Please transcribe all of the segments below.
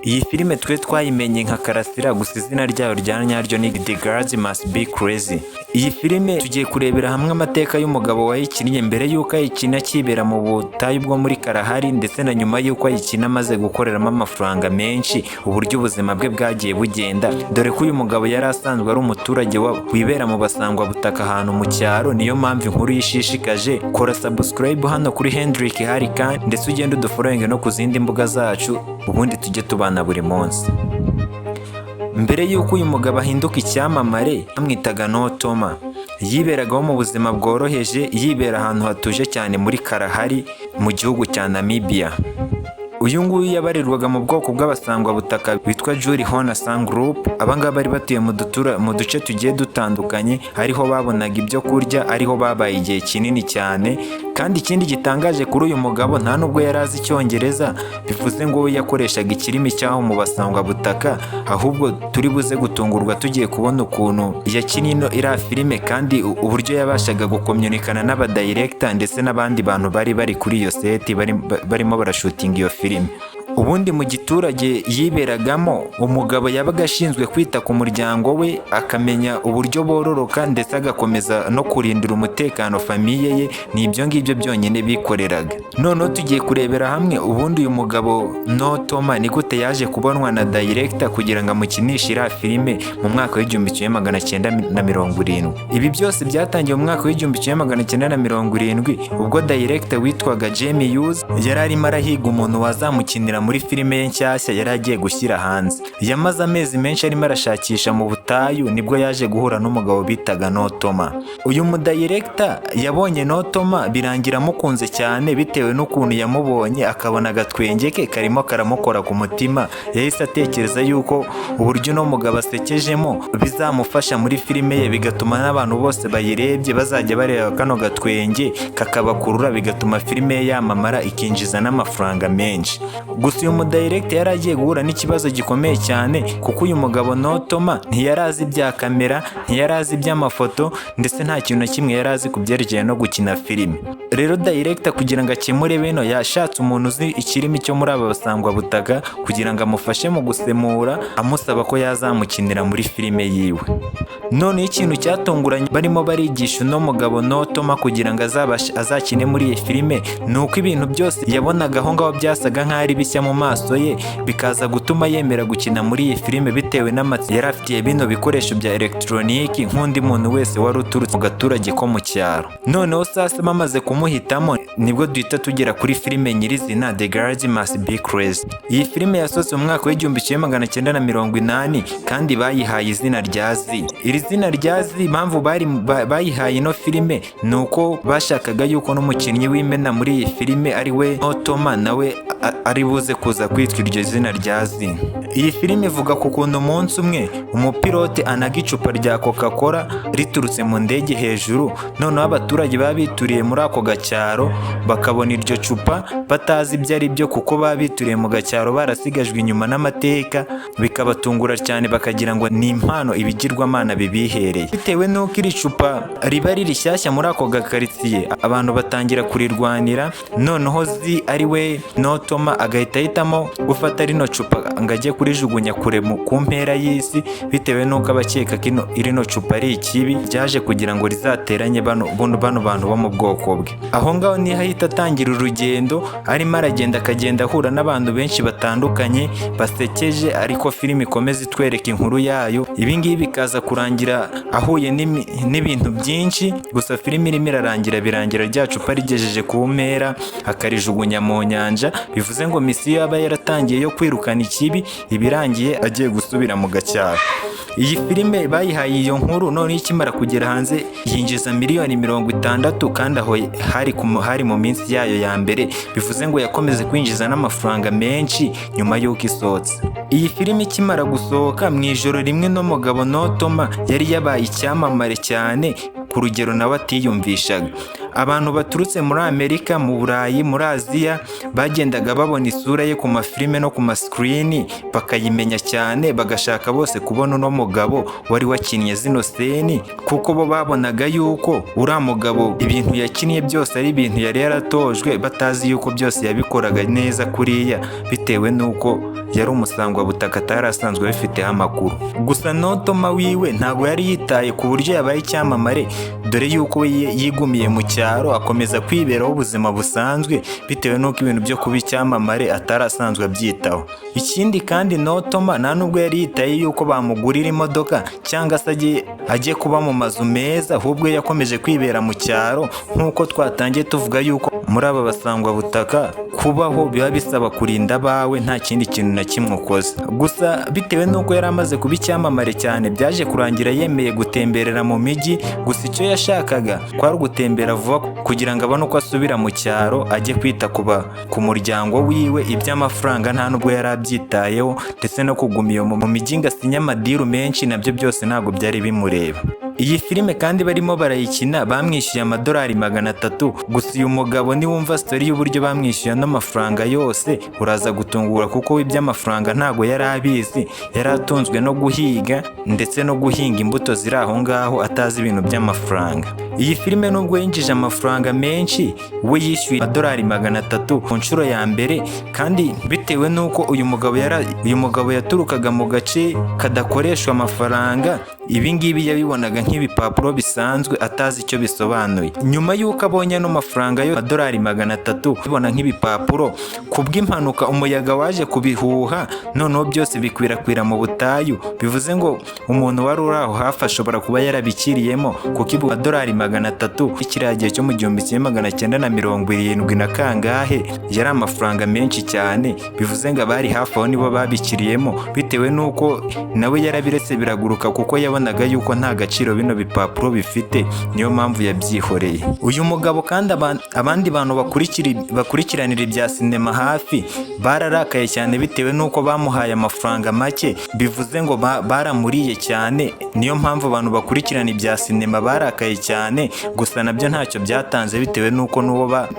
Iyi filime twe twayimenye nka Karasira, gusa izina ryayo rya nyaryo ni The Girls Must Be Crazy. Iyi filime tugiye kurebera hamwe amateka y'umugabo wayikinnye mbere y'uko ayikina akibera mu butayu bwo muri Kalahari, ndetse na nyuma y'uko ayikina amaze gukoreramo amafaranga menshi, uburyo ubuzima bwe bwagiye bugenda, dore ko uyu mugabo yari asanzwe ari umuturage wibera mu basangwabutaka ahantu mu cyaro. Niyo mpamvu inkuru yishishikaje. Kora subscribe hano kuri Hendrick Harikan, ndetse ugende udufollowinge no ku zindi mbuga zacu, ubundi tujye tubana buri munsi. Mbere y'uko uyu mugabo ahinduka icyamamare, bamwitaga Notoma. Yiberagaho mu buzima bworoheje, yibera ahantu hatuje cyane muri Kalahari mu gihugu cya Namibia. Uyu nguyu yabarirwaga mu bwoko bw'abasangwabutaka bitwa Juri Hona San Group. Abangaba bari batuye mu duce tugiye dutandukanye, ariho babonaga ibyo kurya, ariho babaye igihe kinini cyane. Kandi ikindi gitangaje kuri uyu mugabo, nta nubwo yari azi Icyongereza, bivuze ngo we yakoreshaga ikirimi cyaho mu basangwabutaka. Ahubwo turi buze gutungurwa tugiye kubona ukuntu yakinnye ino iriya filime, kandi uburyo yabashaga gukomyunikana n'abadirector ndetse n'abandi bantu bari bari kuri iyo set barimo barashootinga iyo filime. Ubundi mu giturage yiberagamo, umugabo yabaga ashinzwe kwita ku muryango we, akamenya uburyo bororoka, ndetse agakomeza no kurindira umutekano famille ye. Ni ibyo ngibyo byonyine bikoreraga. Noneho tugiye kurebera hamwe ubundi uyu mugabo Notoma ni gute yaje kubonwa na director kugira ngo amukinishe iriya filime mu mwaka w'1970. Ibi byose byatangiye mu mwaka w'1970, ubwo director witwaga Jamie Hughes yari arimo arahiga umuntu wazamukinira muri filime ye nshyashya yari agiye gushyira hanze. Yamaze amezi menshi arimo arashakisha mu butayu, nibwo yaje guhura n'umugabo bitaga Notoma. Uyu mudirector yabonye Notoma birangira amukunze cyane, bitewe n'ukuntu yamubonye akabona agatwenge ke karimo karamukora ku mutima. Yahise atekereza yuko uburyo uno mugabo asekejemo bizamufasha muri filime ye, bigatuma n'abantu bose bayirebye bazajya bareba kano gatwenge kakabakurura, bigatuma filime ye yamamara, ikinjiza n'amafaranga menshi. Gusa uyu mudirector yari agiye guhura n'ikibazo gikomeye cyane, kuko uyu mugabo Notoma ntiyari azi ibya kamera, ntiyari azi iby'amafoto, ndetse nta kintu na kimwe yari azi ku byerekeye no gukina filime. Rero director, kugira ngo akemure bino, yashatse umuntu uzi ikirimi cyo muri aba basangwabutaka kugira ngo amufashe mu gusemura, amusaba ko yazamukinira muri filime yiwe. Noneho ikintu cyatunguranye barimo barigisha uno mugabo Notoma kugira ngo azakine muri iyi filime, ni uko ibintu byose yabonaga aho ngaho byasaga nk'aho ari bishya mu maso ye, bikaza gutuma yemera gukina muri iyi filime, bitewe n'amatsiko yari afitiye bino bikoresho bya elegitoroniki nk'undi muntu wese wari uturutse mu gaturage ko mu cyaro. Noneho sasa bamaze kumuhitamo, nibwo duhita tugera kuri filime nyirizina, The Girls Must Be Crazy. Iyi filime yasohotse mu mwaka w'1980, kandi bayihaye izina rya Zi. Iri zina rya Zi, impamvu bari bayihaye ino filime ni uko bashakaga yuko n'umukinnyi w'imena muri iyi filime, ari we Notoma, nawe ari buze kuza kwitwa iryo zina rya Zi. Iyi filime ivuga ku kuntu umunsi umwe umupilote anaga icupa rya Coca Cola riturutse mu ndege hejuru, noneho abaturage baba bituriye muri ako gacyaro bakabona iryo cupa batazi ibyo ari byo, kuko baba bituriye mu gacyaro barasigajwe inyuma n'amateka, bikabatungura cyane, bakagira ngo ni impano ibigirwamana bibihereye. Bitewe n'uko iri cupa riba ari rishyashya muri ako gakaritsiye, abantu batangira kurirwanira. Noneho Zi, ari we Notoma, agahita ahitamo gufata rino cupa ngo ajye kurijugunya kure ku mpera y'isi, bitewe n'uko abakeka ko rino cupa ari ikibi ryaje kugira ngo rizateranye bano bantu bo mu bwoko bwe. Aho ngaho niho ahita atangira urugendo, arimo aragenda, akagenda ahura n'abantu benshi batandukanye basekeje, ariko filime ikomeza itwereka inkuru yayo. Ibi ngibi bikaza kurangira ahuye n'ibintu byinshi. Gusa filime irimo irarangira, birangira rya cupa rigejeje ku mpera, akarijugunya mu nyanja, bivuze ngo misiyo yaba yaratangiye yo kwirukana ikibi ibirangiye, agiye gusubira mu gacyaro. Iyi filime bayihaye iyo nkuru. Noneho ikimara kugera hanze yinjiza miliyoni 60, kandi aho hari mu minsi yayo ya mbere, bivuze ngo yakomeze kwinjiza n'amafaranga menshi nyuma y'uko isohotse. Iyi filime ikimara gusohoka, mu ijoro rimwe n'umugabo Notoma yari yabaye icyamamare cyane ku rugero nawe atiyumvishaga. Abantu baturutse muri Amerika, mu Burayi, muri Aziya bagendaga babona isura ye ku mafilime no ku masikirini, bakayimenya cyane, bagashaka bose kubona uno mugabo wari wakinnye zino scene, kuko bo babonaga yuko uriya mugabo ibintu yakinnye byose ari ibintu yari yaratojwe, batazi yuko byose yabikoraga neza kuriya bitewe n'uko yari umusangwabutaka atari asanzwe abifiteho amakuru. Gusa Notoma wiwe ntabwo yari yitaye ku buryo yabaye icyamamare, dore yuko we yigumiye mu cyaro, akomeza kwiberaho ubuzima busanzwe, bitewe n'uko ibintu byo kuba icyamamare atari asanzwe abyitaho. Ikindi kandi, Notoma nta nubwo yari yitaye yuko bamugurira imodoka cyangwa se ajye kuba mu mazu meza, ahubwo yakomeje kwibera mu cyaro, nk'uko twatangiye tuvuga yuko muri aba basangwabutaka kubaho biba bisaba kurinda abawe, nta kindi kintu na kimwe ukoze. Gusa bitewe n'uko yari amaze kuba icyamamare cyane, byaje kurangira yemeye gutemberera mu mijyi. Gusa icyo yashakaga kwari ugutembera vuba kugira ngo abone uko asubira mu cyaro, ajye kwita ku muryango wiwe. Iby'amafaranga nta nubwo yari abyitayeho, ndetse no kuguma iyo mu mijyi ngo asinye amadeal menshi, nabyo byose ntabwo byari bimureba. Iyi filime kandi barimo barayikina bamwishyuye amadolari 300. Gusa uyu mugabo, niwumva story y'uburyo bamwishyuye ano mafaranga yose, uraza gutungura, kuko we iby'amafaranga ntabwo yari abizi. Yari atunzwe no guhiga ndetse no guhinga imbuto ziri aho ngaho, atazi ibintu by'amafaranga. Iyi filime nubwo yinjije amafaranga menshi, we yishyuye amadolari 300 ku nshuro ya mbere. Kandi bitewe n'uko uyu mugabo yaturukaga mu gace kadakoreshwa amafaranga, ibi ngibi yabibonaga nk'ibipapuro bisanzwe, atazi icyo bisobanuye. Nyuma y'uko abonye ano mafaranga yo amadolari 300, bibona nk'ibipapuro, ku bw'impanuka umuyaga waje kubihuha, noneho byose bikwirakwira mu butayu. Bivuze ngo umuntu wari uri aho hafi ashobora kuba yarabikiriyemo, kuko ibu amadolari 300 kiriya gihe cyo mu 1970 na kangahe yari amafaranga menshi cyane. Bivuze ngo abari hafi aho nibo babikiriyemo, bitewe n'uko nawe yarabiretse biraguruka, kuko yabonaga yuko nta gaciro bino bipapuro bifite, niyo mpamvu yabyihoreye. Uyu mugabo kandi abandi bantu bakurikiranira ibya sinema hafi bararakaye cyane, bitewe n'uko bamuhaye amafaranga make. Bivuze ngo baramuriye cyane, niyo mpamvu abantu bakurikirana ibya sinema barakaye cyane. Gusa nabyo ntacyo byatanze, bitewe n'uko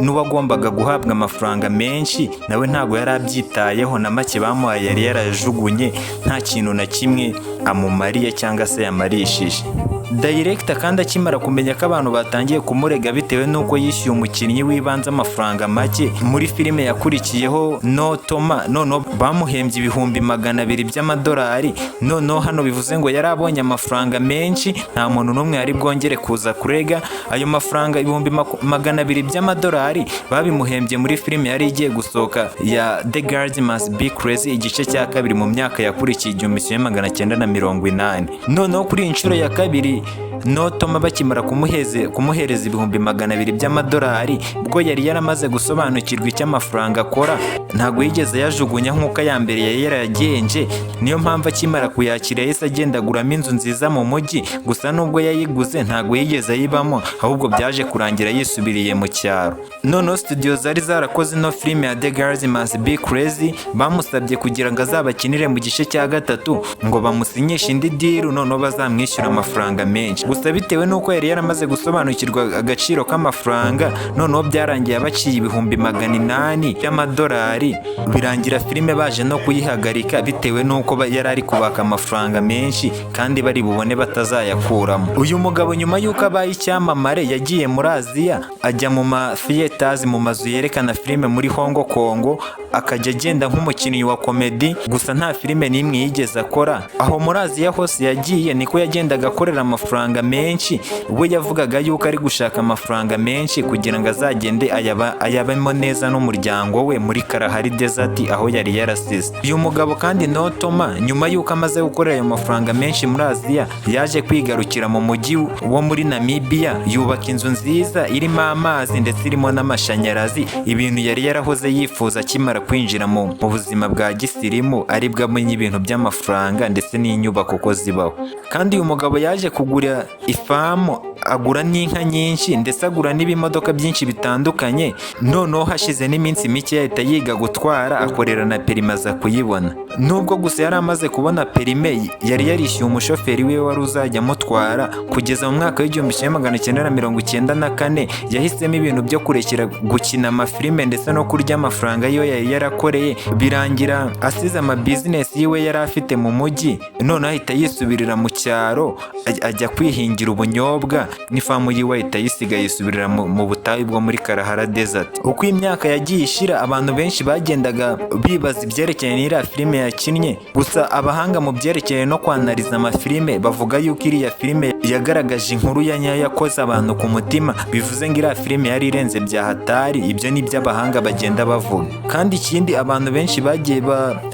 n'uwagombaga guhabwa amafaranga menshi nawe ntabwo yari abyitayeho, na make bamuhaye yari yarajugunye, nta kintu na kimwe amumariye cyangwa se yamarishije. Director kandi akimara kumenya ko abantu batangiye kumurega bitewe n'uko yishyuye umukinnyi w'ibanze amafaranga make muri filime yakurikiyeho No Toma, noneho bamuhembye 200,000 by'amadolari. Noneho hano bivuze ngo yari abonye amafaranga menshi, nta muntu n'umwe yari bwongere kuza kurega. Ayo mafaranga 200,000 by'amadolari babimuhembye muri filime yari igiye gusohoka ya The Girls Must Be Crazy igice cya kabiri mu myaka yakurikiye 1980. Noneho kuri iyi nshuro ya kabiri, Notoma bakimara kumuhereza 200,000 by'amadolari, ubwo yari yaramaze gusobanukirwa icyo amafaranga akora, ntabwo yigeze yajugunya nk'uko aya mbere yari yaragenje. Niyo mpamvu akimara kuyakira yahise agenda aguramo inzu nziza mu mujyi. Gusa nubwo yayiguze ntabwo yigeze ayibamo, ahubwo byaje kurangira yisubiriye mu cyaro. Noneho studio zari zarakoze ino filime ya The Girls Must Be Crazy bamusabye kugira ngo azabakinire mu gice cya gatatu, ngo bamusinyishe indi deal, noneho bazamwishyura amafaranga menshi. Gusa bitewe n'uko yari yaramaze gusobanukirwa agaciro k'amafaranga, noneho byarangiye abaciye 800,000 by'amadolari. Birangira filime baje no kuyihagarika, bitewe n'uko yari ari kubaka amafaranga menshi kandi bari bubone batazayakuramo. Uyu mugabo nyuma y'uko abaye icyamamare yagiye muri Aziya, ajya mu ma theaters, mu mazu yerekana filime muri Hong Kong, akajya agenda nk'umukinnyi wa comedy. Gusa nta filime n'imwe yigeze akora. Aho muri Aziya hose yagiye niko yagendaga akorera amafaranga menshi. We yavugaga yuko ari gushaka amafaranga menshi kugira ngo azagende ayabemo neza n'umuryango we muri Kalahari Desert, aho yari yarasize. Uyu mugabo kandi Notoma, nyuma y'uko amaze gukorera ayo mafaranga menshi muri Aziya, yaje kwigarukira mu mujyi wo muri Namibia, yubaka inzu nziza irimo amazi ndetse irimo n'amashanyarazi, ibintu yari yarahoze yifuza akimara kwinjira mu buzima bwa gisirimu, aribwo amenya ibintu by'amafaranga ndetse n'inyubako ko zibaho. Kandi uyu mugabo yaje kugura ifarm, agura n'inka nyinshi, ndetse agura n'ibimodoka byinshi bitandukanye. Noneho hashize n'iminsi mike ahita yiga gutwara, akorera na permis, aza kuyibona. Nubwo gusa yari amaze kubona permis, yari yarishyuye umushoferi wiwe wari uzajya amutwara. Kugeza mu mwaka w'1994 yahisemo ibintu byo kurekera gukina amafilime ndetse no kurya amafaranga yiwe yari yarakoreye. Birangira asize amabizinesi yiwe yari afite mu mujyi, noneho ahita yisubirira mu cyaro, ajya kwihingira ubunyobwa, n'ifarm yiwe ahita ayisiga yisubirira mu butayu. butayu bwo muri Kalahari Desert. Uko imyaka yagiye ishira, abantu benshi bagendaga bibaza ibyerekeranye n'iriya filime yakinnye. Gusa abahanga mu byerekeranye no kwanariza amafilime bavuga yuko iriya filime yagaragaje inkuru ya nyayo yakoze abantu ku mutima. Bivuze ngo iriya filime yari irenze bya hatari. Ibyo ni iby'abahanga bagenda bavuga. Kandi ikindi, abantu benshi bagiye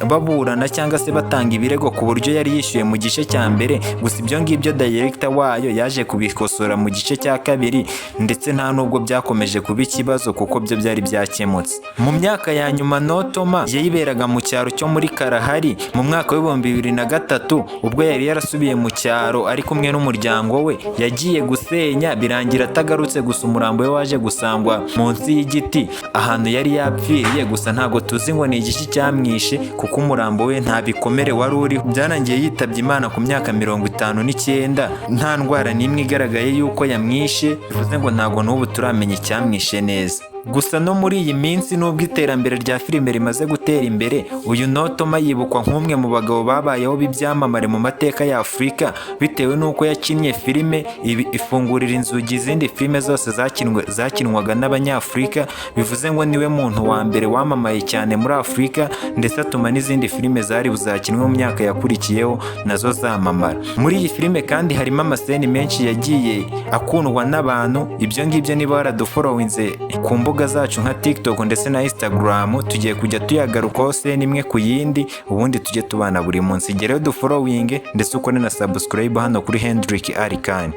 baburana cyangwa se batanga ibirego ku buryo yari yishyuye mu gice cya mbere. Gusa ibyo ngibyo director wayo yaje kubikosora mu gice cya kabiri, ndetse nta nubwo byakomeje kuba ikibazo kuko byo byari byakemutse. Mu myaka ya nyuma, Notoma yayiberaga mu cyaro cyo muri Kalahari. Mu mwaka wa 2003, ubwo yari yarasubiye mu cyaro ari kumwe n'umuryango we, yagiye gusenya birangira atagarutse. Gusa umurambo we waje gusangwa munsi y'igiti ahantu yari yapfiriye. Gusa ntabwo tuzi ngo ni igiki cyamwishe, kuko umurambo we nta bikomere wari uriho. Byarangiye yitabye Imana ku myaka 59, nta ndwara n'imwe igaragaye yuko yamwishe. Bivuze ngo ntabwo n'ubu turamenya icyamwishe neza. Gusa no muri iyi minsi, nubwo iterambere rya filime rimaze gutera imbere, uyu Notoma yibukwa nk'umwe mu bagabo babayeho b'ibyamamare mu mateka ya Afurika, bitewe n'uko yakinnye filime ibi ifungurira inzugi izindi filime zose zakinwaga n'Abanyafurika. Bivuze ngo niwe muntu wa mbere wamamaye cyane muri Afurika, ndetse atuma n'izindi filime zari buzakinwe mu myaka yakurikiyeho nazo zamamara. Muri iyi filime kandi harimo amascene menshi yagiye akundwa n'abantu. Ibyo ngibyo, niba waradufollowinze ku mbuga zacu nka TikTok ndetse na Instagram, tugiye kujya tuyagarukaho scene imwe ku yindi, ubundi tujye tubana buri munsi. Gereyo dufollowinge ndetse ukore na subscribe hano kuri Hendrick Arikani.